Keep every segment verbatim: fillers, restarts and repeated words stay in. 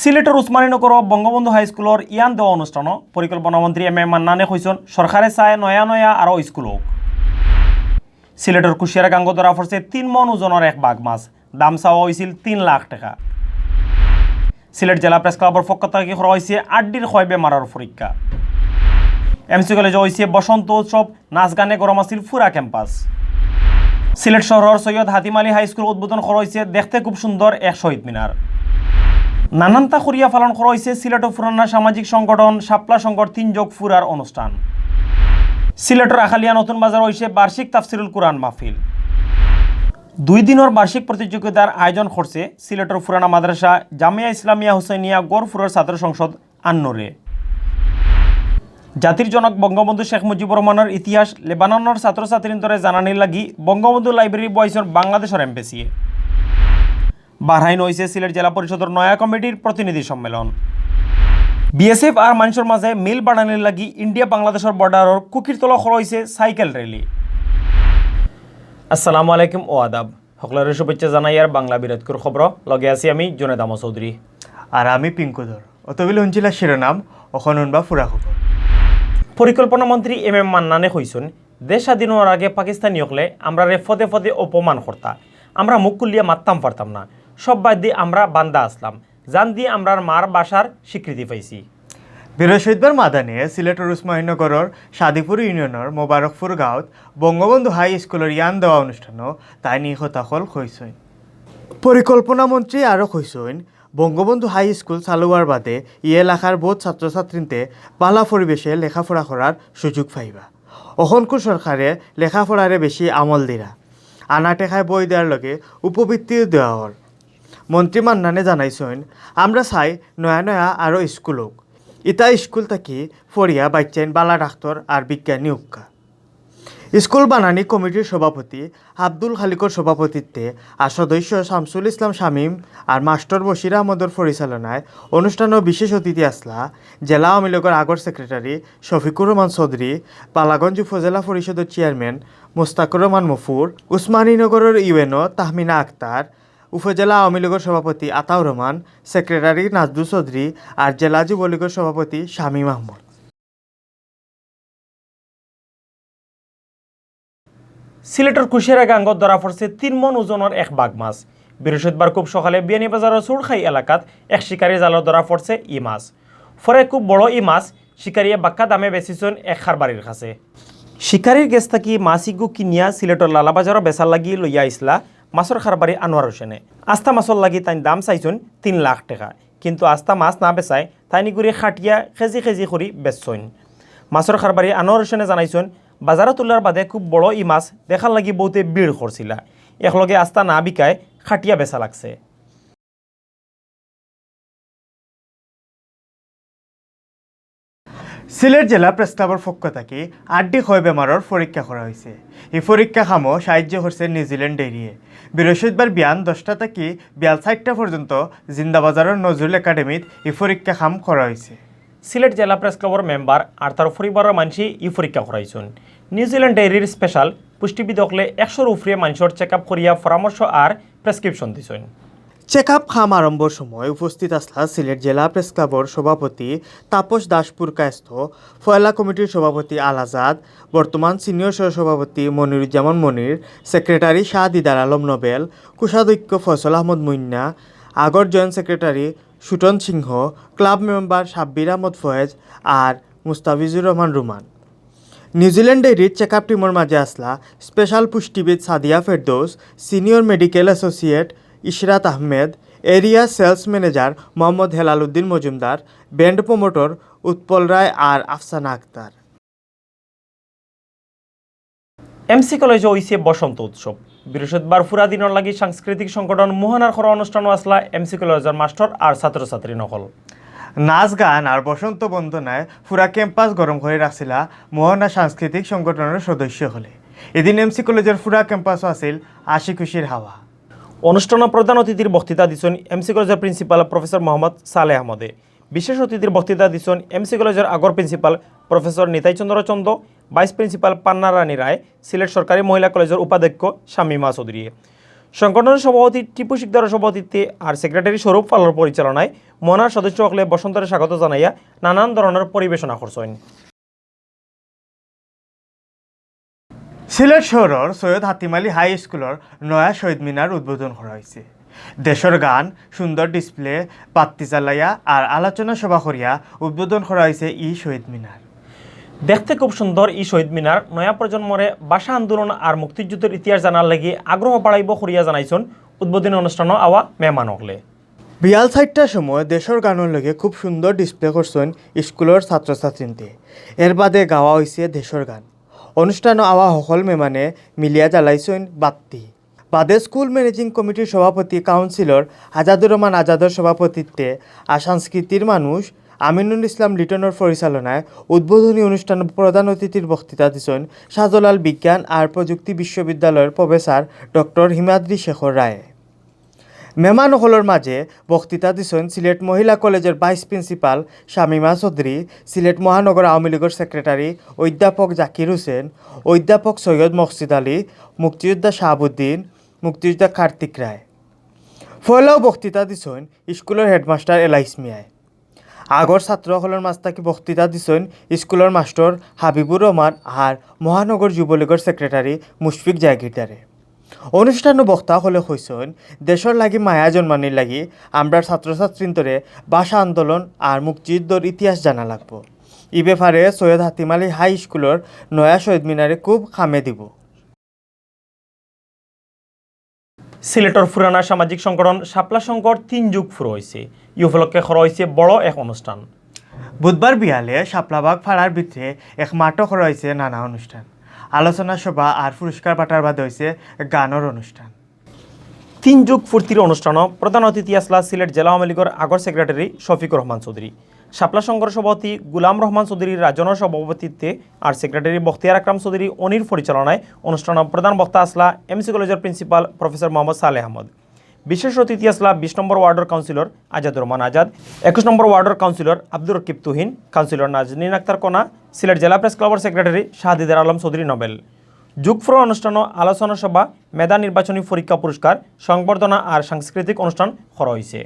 সিলেটর উসমানীনগর বঙ্গবন্ধু হাই স্কুলর ইয়ান দেওয়া অনুষ্ঠানো পরিকল্পনা মন্ত্রী এম এ মান্নানে কইছইন, সরকারে চায় নয়া নয়া আরও স্কুল হোক। সিলেটর কুশিয়ারা গাঙ্গো ধরা পড়ছে তিন মন ওজনর এক বাঘ মাছ, দাম চাওয়া অইছিল তিন লাখ টেকা। সিলেট জেলা প্রেস ক্লাবর পক্ষ থাকি করা অইছে আড্ডির কয় বেমারর পরীক্ষা। এমসি কলেজো অইছে বসন্ত উৎসব, নাচ গানে গরম আছিল পুরা ক্যাম্পাস। সিলেট শহরর সৈয়দ হাতিম আলী হাই স্কুল উদ্বোধন করা অইছে, দেখতে খুব সুন্দর এক শহীদ মিনার। নানানতা করিয়া পালন করা অইছে সিলেটর পুরানা সামাজিক সংগঠন শাপলা সংঘর তিন যোগ পুরার অনুষ্ঠান। সিলেটর আখালিয়া নতুন বাজার অইছে বার্ষিক তাফসিরুল কুরআন মাহফিল। দুই দিনর বার্ষিক প্রতিযোগিতার আয়োজন করছে সিলেটর পুরানা মাদ্রাসা জামিয়া ইসলামিয়া হুসাইনিয়া গড়পুরর ছাত্র সংসদ আন্নুরে। জাতির জনক বঙ্গবন্ধু শেখ মুজিবুর রহমানর ইতিহাস লেবাননর ছাত্রছাত্রীন্তরে জানানির লাগি বঙ্গবন্ধু লাইব্রেরি বওয়াইছইন বাংলাদেশর এমবেসিয়ে। বাহরাইন অইছে সিলেট জেলা পরিষদর নয়া কমিটির প্রতিনিধি সম্মেলন। বিএসএফ আর মানষর মাঝে মিল বাড়ানির লাগি ইন্ডিয়া বাংলাদেশর বর্ডারর কুকিরতলা করা অইছে সাইকেল র‍্যালি। আসসালামু আলাইকুম ও আদাব। সকলরে শুভেচ্ছা জানাইয়ার বাংলা বিরাটকুর খবর, লগে আছি আমি জুনেদ আহমদ চৌধুরী। আর আমি পিঙ্কু ধর। অতবিল হুনছিলা শিরোনাম, অখন হুনবা পুরা খবর। পরিকল্পনা মন্ত্রী এম এ মান্নানে কইছইন, দেশ স্বাধীন অওয়ার আগে পাকিস্তানি অকলে আমরারে পদে পদে অপমান করতা, আমরা মুখ খুলিয়া মাততাম পারতাম না, সব বাদ দি আমরা বান্দা আছলাম, জান দি আমরার মার ভাষার স্বীকৃতি পাইছি। বৃহস্পতিবার মাদানে সিলেটর উসমানীনগরর সাদিপুর ইউনিয়নর মোবারকপুর গাঁওত বঙ্গবন্ধু হাই স্কুলর ইয়ান দেওয়া অনুষ্ঠানো তাইন ই কথা অকল কইছইন। পরিকল্পনা মন্ত্রী আরও কইছইন, বঙ্গবন্ধু হাই স্কুল চালু অওয়ার বাদে ই এলাকার বউত ছাত্রছাত্রীন্তে ভালা পরিবেশে লেখাপড়া করার সুযোগ পাইবা। অখনকুর সরকারে লেখাপড়ারে বেশি আমল দিরা, আনা টেকায় বই দেওয়ার লগে উপবৃত্তিও দেওয়া অর। মন্ত্রী মান্নানে জানাইছইন, আমরা চাই নয়া নয়া আরও স্কুল হোক, ইতা স্কুল থাকি পড়িয়া বাইচ্চাইন ভালা ডাক্তর আর বিজ্ঞানী অউক্কা। স্কুল বানানি কমিটির সভাপতি আব্দুল খালিকর সভাপতিত্বে আর সদস্য শামসুল ইসলাম শামীম আর মাস্টর বশির আহমদর পরিচালনায় অনুষ্ঠানো বিশেষ অতিথি আছলা জেলা আওয়ামী লীগর আগর সেক্রেটারি শফিকুর রহমান চৌধুরী, বালাগঞ্জ উপজেলা পরিষদর চেয়ারম্যান মুস্তাকুর রহমান মফুর, উসমানীনগরর ইউএনও তাহমিনা আক্তার, উপজেলা আওয়ামী লীগর সভাপতি আতাউর রহমান, সেক্রেটারি নাজদু চৌধুরী আর জেলা যুবলীগর সভাপতি শামীম আহমদ। সিলেটর কুশিয়ারা গাঙ্গত ধরা পড়ছে তিন মন ওজনর এক বাঘ মাছ। বৃহস্পতিবার খুব সকালে বিয়ানীবাজারর চুরখাই এলাকাত এক শিকারীর জালো ধরা পড়ছে ই মাছ। পরে খুব বড় ই মাছ শিকারীয়ে বাক্কা দামে বেচিছইন এক কারবারির কাছে। শিকারীর গেছ থাকি মাছ ইগু কিনিয়া সিলেটর লালাবাজারো বেচার লাগি লইয়া আইছলা মাছর কারবারি আনোয়ার হোসেনে। আস্তা মাছর লাগি তাইন দাম চাইছইন তিন লাখ টেকা। কিন্তু আস্তা মাছ না বেচায় তাইন ইগুরে কাটিয়া কেজি কেজি করি বেচছইন। মাছর কারবারি আনোয়ার হোসেনে জানাইছইন, বাজারো তুলার বাদে খুব বড় ই মাছ দেখার লাগি বউতে ভিড় করছিলা, একলগে আস্তা না বিকায় কাটিয়া বেচা লাগছে। সিলেট জেলা প্রেস ক্লাবর পক্ষ থাকি আড্ডি কয় বেমারর পরীক্ষা করা অইছে। ই পরীক্ষা কামো সাহায্য করছে নিউজিল্যান্ড ডেইরিয়ে। বৃহস্পতিবার বিয়ান দশটা থাকি বিয়াল চাইরটা পর্যন্ত জিন্দাবাজারর নজরুল একাডেমিত ই পরীক্ষা কাম করা অইছে। সিলেট জেলা প্রেস ক্লাবর মেম্বার আর তার পরিবারর মানষে ই পরীক্ষা করাইছইন। নিউজিল্যান্ড ডেইরির স্পেশাল পুষ্টিবিদ অকলে একশোর উপরে মানষর চেক আপ করিয়া পরামর্শ আর প্রেসক্রিপশন দিছইন। চেক আপ কাম আরম্ভর সময় উপস্থিত আছলা সিলেট জেলা প্রেস ক্লাবর সভাপতি তাপস দাসপুর কায়স্থ, পয়লা কমিটির সভাপতি আল আজাদ, বর্তমান সিনিয়র সহসভাপতি মনিরুজ্জামান মনির, সেক্রেটারি শাহ দিদার আলম নোবেল, কোষাধ্যক্ষ ফয়সল আহমদ মুন্না, আগর joint secretary Suton Singha, club member Sabbir Ahmad Foyez আর মুস্তাফিজুর রহমান রুমান। নিউজিল্যান্ড ডেইরির চেক আপ টিমর মাঝে আছলা স্পেশাল পুষ্টিবিদ Sadia Ferdous, senior medical associate Ishrat Ahmed, area sales manager Mohammad Helal Uddin Majumdar, brand promoter Utpal Roy আর আফসানা আক্তার। এমসি কলেজো অইছে বসন্ত উৎসব। বৃহস্পতিবার পুরা দিনর লাগি সাংস্কৃতিক সংগঠন মোহনার করা অনুষ্ঠানো আছলা এমসি কলেজর মাস্টর আর ছাত্রছাত্রী অকল। নাচ গান আর বসন্ত বন্দনায় পুরা ক্যাম্পাস গরম করি রাখছিলা মোহনা সাংস্কৃতিক সংগঠনর সদস্য অকলে। এদিন এমসি কলেজর পুরা ক্যাম্পাসো আছিল হাসি খুশির হাওয়া। অনুষ্ঠানো প্রধান অতিথির বক্তৃতা দিছইন এমসি কলেজর প্রিন্সিপাল প্রফেসর মোহাম্মদ সালেহ আহমদে। বিশেষ অতিথির বক্তৃতা দিছইন এমসি কলেজর আগর প্রিন্সিপাল প্রফেসর নিতাই চন্দ্র চন্দ, ভাইস প্রিন্সিপাল পান্না রানী রায়, সিলেট সরকারি মহিলা কলেজর উপাধ্যক্ষ শামীমা চৌধুরীয়ে। সংগঠনর সভাপতি টিপু শিকদারর সভাপতিত্বে আর সেক্রেটারি স্বরূপ পালর পরিচালনায় মনার সদস্য অকলে বসন্তরে স্বাগত জানাইয়া নানান ধরনর পরিবেশনা করছইন। সিলেট শহরর সৈয়দ হাতিম আলী হাই স্কুলর নয়া শহীদ মিনার উদ্বোধন করা অইছে। দেশর গান, সুন্দর ডিসপ্লে, বাত্তি জ্বালাইয়া আর আলোচনা সভা করিয়া উদ্বোধন করা অইছে ই শহীদ মিনার। দেখতে খুব সুন্দর ই শহীদ মিনার নয়া প্রজন্মরে ভাষা আন্দোলন আর মুক্তিযুদ্ধর ইতিহাস জানার লাগি আগ্রহ বাড়াইবো করিয়া জানাইছইন উদ্বোধনী অনুষ্ঠানো আওয়া মেহমান অকলে। বিয়াল চাইরটার সময় দেশর গানর লগে খুব সুন্দর ডিসপ্লে করছইন স্কুলর ছাত্রছাত্রীন্তে। এর বাদে গাওয়া অইছে দেশর গান। অনুষ্ঠানো আওয়া হকল মেহমানে মিলিয়া জ্বালাইছইন বাত্তি। বাদে স্কুল ম্যানেজিং কমিটির সভাপতি কাউন্সিলর আজাদুর রহমান আজাদর সভাপতিত্বে আর সংস্কৃতির মানুষ আমিনুল ইসলাম লিটনর পরিচালনায় উদ্বোধনী অনুষ্ঠানো প্রধান অতিথির বক্তৃতা দিছইন শাহজালাল বিজ্ঞান আর প্রযুক্তি বিশ্ববিদ্যালয়র প্রফেসর ডক্টর হিমাদ্রি শেখর রায়। মেহমান অকলর মাঝে বক্তৃতা দিছইন সিলেট মহিলা কলেজর ভাইস প্রিন্সিপাল শামীমা চৌধুরী, সিলেট মহানগর আওয়ামী লীগর সেক্রেটারি অধ্যাপক জাকির হোসেন, অধ্যাপক সৈয়দ মকসুদ আলী, মুক্তিযোদ্ধা শাহাবুদ্দিন, মুক্তিযোদ্ধা কার্তিক রায়। পয়লাউ বক্তৃতা দিছইন স্কুলর হেডমাস্টার এলাইস মিয়ায়। আগর ছাত্র অকলর মাঝ থাকি বক্তৃতা দিছইন স্কুলর মাস্টর হাবিবুর রহমান আর মহানগর যুবলীগর সেক্রেটারি মুশফিক জাগিরদারে। অনুষ্ঠানো বক্তা অকলে কইছইন, দেশর লাগি মায়া জন্মানির লাগি আমরার ছাত্রছাত্রীন্তরে ভাষা আন্দোলন আর মুক্তিযুদ্ধর ইতিহাস জানা লাগবো। ই ব্যাপারে সৈয়দ হাতিম আলী হাই স্কুলর নয়া শহীদ মিনারে খুব কামে দিবো। সিলেটর পুরানা সামাজিক সংগঠন শাপলা সংঘর তিন যুগ পুরা অইছে। ই উপলক্ষে করা অইছে বড় এক অনুষ্ঠান। বুধবার বিয়ালে শাপলাবাগ পাড়ার ভিতরে এক মাঠো করা অইছে নানা অনুষ্ঠান। আলোচনা সভা আর পুরস্কার বাটার বাদে অইছে গানর অনুষ্ঠান। তিন যুগ পূর্তির অনুষ্ঠানো প্রধান অতিথি আছলা সিলেট জেলা আওয়ামী লীগর আগর সেক্রেটারি শফিকুর রহমান চৌধুরী। শাপলা সংঘর সভাপতি গুলাম রহমান চৌধুরী রাজনর সভাপতিত্বে আর সেক্রেটারি বখতিয়ার আকরাম চৌধুরী অনির পরিচালনায় অনুষ্ঠানো প্রধান বক্তা আছলা এমসি কলেজর প্রিন্সিপাল প্রফেসর মোহাম্মদ সালেহ আহমদ। বিশেষ অতিথি আছলা বিশ নম্বর ওয়ার্ডর কাউন্সিলর আজাদুর রহমান আজাদ, একুশ নম্বর ওয়ার্ডর কাউন্সিলর আব্দুর রকিব তুহিন, কাউন্সিলর নাজনীন আক্তার কণা, সিলেট জেলা প্রেস ক্লাবর সেক্রেটারি শাহদিদার আলম চৌধুরী নোবেল। যুগ পুরা অনুষ্ঠানো আলোচনা সভা, মেধা নির্বাচনী পরীক্ষা পুরস্কার, সংবর্ধনা আর সাংস্কৃতিক অনুষ্ঠান করা অইছে।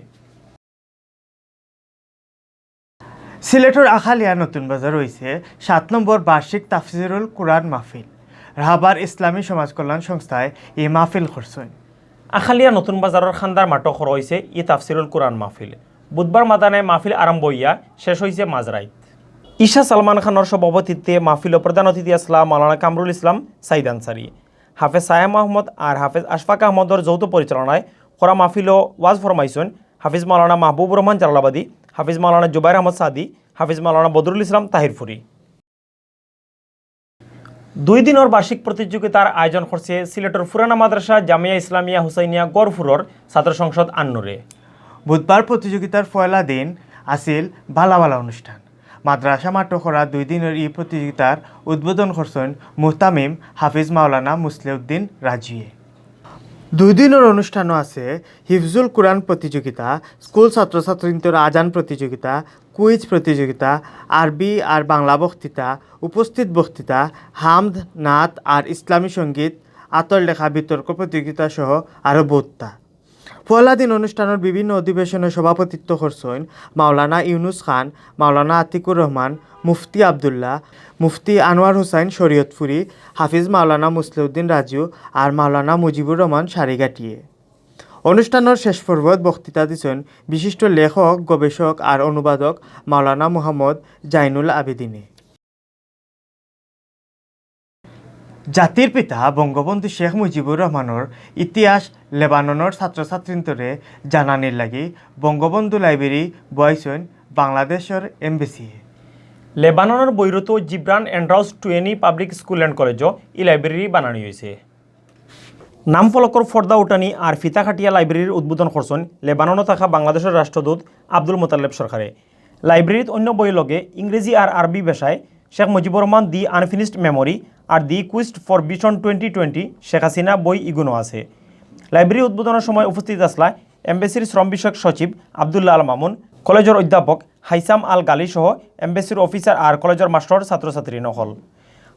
সিলেটর আখালিয়া নতুন বাজার অইছে সাত নম্বর বার্ষিক তাফসিরুল কুরআন মাহফিল। রাহবার ইসলামী সমাজ কল্যাণ সংস্থায় ই মাহফিল করছইন। আখালিয়া নতুন বাজারর খান্দার মাঠো করা অইছে ই তাফসিরুল কুরআন মাহফিল। বুধবার মাদানে মাহফিল আরম্ভ অইয়া শেষ অইছে মাঝরাইত। ঈশা সালমান খানর সভাপতিত্বে মাহফিলো প্রধান অতিথি আছলা মাওলানা কামরুল ইসলাম সাইদ আনসারী। হাফেজ সায়েম আহমদ আর হাফেজ আশফাক আহমদর যৌথ পরিচালনায় করা মাহফিলো ওয়াজ ফরমাইছইন হাফিজ মাওলানা মাহবুবুর রহমান জালালাবাদী, হাফিজ মাওলানা জুবায়ের আহমদ সাদি, হাফিজ মাওলানা বদরুল ইসলাম তাহিরপুরী। দুই দিনর বার্ষিক প্রতিযোগিতার আয়োজন করছে সিলেটর পুরানা মাদ্রাসা জামিয়া ইসলামিয়া হুসাইনিয়া গড়ফুরর ছাত্র সংসদ আন্নুরে। বুধবার প্রতিযোগিতার পয়লা দিন আছিল বালা বালা অনুষ্ঠান। মাদ্রাসা মাঠো করা দুই দিনর ই প্রতিযোগিতার উদ্বোধন করছইন মুহতামিম হাফিজ মাওলানা মুসলেউদ্দিন রাজিয়ে। দুই দিনর অনুষ্ঠানো আছে হিফজুল কুরআন প্রতিযোগিতা, স্কুল ছাত্রছাত্রীন্তর আজান প্রতিযোগিতা, কুইজ প্রতিযোগিতা, আরবি আর বাংলা বক্তৃতা, উপস্থিত বক্তৃতা, হামদ, নাত আর ইসলামী সঙ্গীত, আতর লেখা বিতর্ক প্রতিযোগিতা সহ আরো বউততা। পয়লা দিন অনুষ্ঠানর বিভিন্ন অধিবেশনো সভাপতিত্ব করছইন মাওলানা ইউনুস খান, মাওলানা আতিকুর রহমান, মুফতি আব্দুল্লাহ, মুফতি আনোয়ার হুসাইন শরীয়তপুরী, হাফিজ মাওলানা মুসলেউদ্দিন রাজু আর মাওলানা মুজিবুর রহমান সারিঘাটিয়ে। অনুষ্ঠানর শেষ পর্বত বক্তৃতা দিছইন বিশিষ্ট লেখক, গবেষক আর অনুবাদক মাওলানা মুহাম্মদ জাইনুল আবেদিনে। জাতির পিতা বঙ্গবন্ধু শেখ মুজিবুর রহমানর ইতিহাস লেবাননর ছাত্রছাত্রীন্তরে জানানির লাগি বঙ্গবন্ধু লাইব্রেরি বওয়াইছইন বাংলাদেশর এমবেসিয়ে। লেবাননর বৈরুতো জিব্রান অ্যান্ড্রাউস টুয়েনি পাবলিক স্কুল অ্যান্ড কলেজো ই লাইব্রেরি বানানি অইছে। নাম ফলকর পর্দা উঠানি আর ফিতা কাটিয়া লাইব্রেরির উদ্বোধন করছইন লেবাননো থাকা বাংলাদেশর রাষ্ট্রদূত আব্দুল মোতালেব সরকারে। লাইব্রেরিত অন্য বইর লগে ইংরেজি আর আরবি ভাষায় Sheikh Mujibur Rahman the unfinished memoirs আর the quest for vision twenty twenty Sheikh Hasina বই ইগুনো আছে। লাইব্রেরি উদ্বোধনর সময় উপস্থিত আছলা এমবেসির শ্রম বিষয়ক সচিব আব্দুল্লাহ আল মামুন, কলেজর অধ্যাপক হাইসাম আল গালি সহ এমবেসির অফিসার আর কলেজর মাস্টর ছাত্রছাত্রী নকল।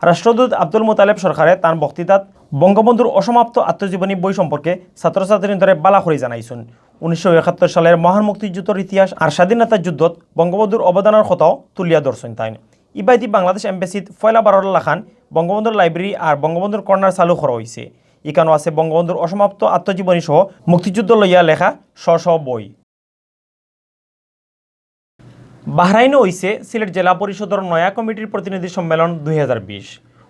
রাষ্ট্রদূত আব্দুল মোতালেব সরকারে তান বক্তৃতাত বঙ্গবন্ধুর অসমাপ্ত আত্মজীবনী বই সম্পর্কে ছাত্রছাত্রীদের বালা করি জানাইছইন। উনিশশো একাত্তর সালের মহান মুক্তিযুদ্ধর ইতিহাস আর স্বাধীনতার যুদ্ধত বঙ্গবন্ধুর অবদানর কথাও তুলিয়া ধরছইন তাইন। ইবায়দি বাংলাদেশ এমবেসিত পয়লা বারর লাখান বঙ্গবন্ধুর লাইব্রেরি আর বঙ্গবন্ধুর কর্নার চালু করা অইছে। ইকানো আছে বঙ্গবন্ধুর অসমাপ্ত আত্মজীবনী সহ মুক্তিযুদ্ধ লইয়া লেখা শ শ বই। বাহরাইনো অইছে সিলেট জেলা পরিষদর নয়া কমিটির প্রতিনিধি সম্মেলন দুই হাজার বিশ।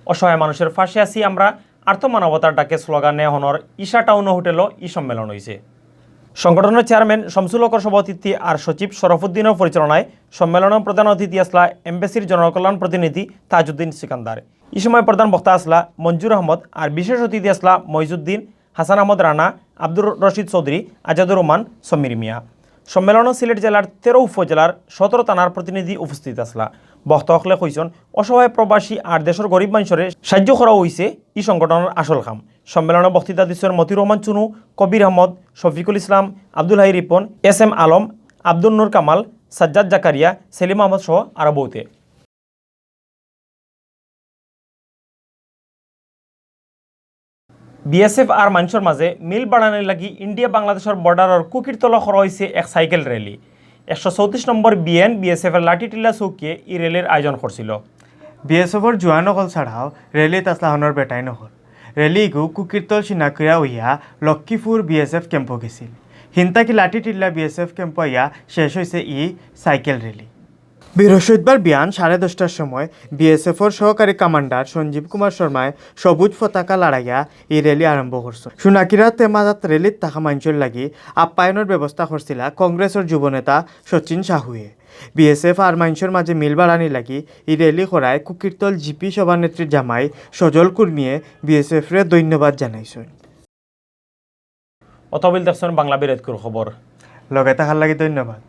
অসহায় মানুষের পাশে আছি আমরা, আর্ত মানবতার ডাকে স্লোগানে হনর ঈশা টাউন হোটেলো ই সম্মেলন অইছে। সংগঠনর চেয়ারম্যান শামসুল হকর সভাপতিত্বে আর সচিব শরফুদ্দিনর পরিচালনায় সম্মেলনর প্রধান অতিথি আছলা এমবেসির জনকল্যাণ প্রতিনিধি তাজউদ্দিন সিকান্দার। ই সময় প্রধান বক্তা আছলা মঞ্জুর আহমদ আর বিশেষ অতিথি আছলা মইজুদ্দিন, হাসান আহমদ রানা, আব্দুর রশিদ চৌধুরী, আজাদুর রহমান, সমীর মিয়া। সম্মেলনো সিলেট জেলার তেরো উপজেলার সতেরো থানার প্রতিনিধি উপস্থিত আছলা। বক্তা অকলে কইছইন, অসহায় প্রবাসী আর দেশর গরিব মানষরে সাহায্য করা অইছে ই সংগঠনর আসল কাম। সম্মেলনো বক্তৃতা দিছইন মতিউর রহমান চুনু, কবির আহমদ, শফিকুল ইসলাম, আব্দুল হাই রিপন, এস এম আলম, আব্দুল নূর কামাল, সাজ্জাদ জাকারিয়া, সেলিম আহমদ সহ আরো বহুতে। বিএসএফ আর মানষর মাঝে মিল বাড়ানির লাগি ইন্ডিয়া বাংলাদেশর বর্ডারর কুকিরতলা করা অইছে এক সাইকেল র‍্যালি। একশো চৌত্রিশ নম্বর বিএন বিএসএফর লাঠিটিল্লা চৌকিয়ে ই র‍্যালির আয়োজন করছিল। বিএসএফর জওয়ান অকল ছাড়াও র‍্যালিত আছলা হনর বেটাইন অকল। র‍্যালি ইগু কুকিরতল সিনাকুড়া অইয়া লক্ষ্মীপুর বিএসএফ ক্যাম্পো গেছিল। হিনতাকি লাঠিটিল্লা বিএসএফ ক্যাম্পো আইয়া শেষ অইছে ই সাইকেল র‍্যালি। বৃহস্পতিবার বিয়ান সাড়ে দশটার সময় বিএসএফর সহকারী কমান্ডার সঞ্জীব কুমার শর্মায় সবুজ পতাকা লাড়াইয়া ই র‍্যালি আরম্ভ করছইন। সোনাকিরা তেমাজাত র‍্যালিত থাকা মানষর লাগি আপ্যায়নর ব্যবস্থা করছিলা কংগ্রেসর যুবনেতা সচিন সাহুয়ে। বিএসএফ আর মানষর মাঝে মিল বাড়ানির লাগি ই র‍্যালি করায় কুকিরতল জিপি সভানেত্রীর জামাই সজল কুর্মিয়ে বিএসএফরে ধন্যবাদ জানাইছইন। অতবিল দেখছইন বাংলা বিরতকুর খবর। লগে থাকার লাগি ধন্যবাদ।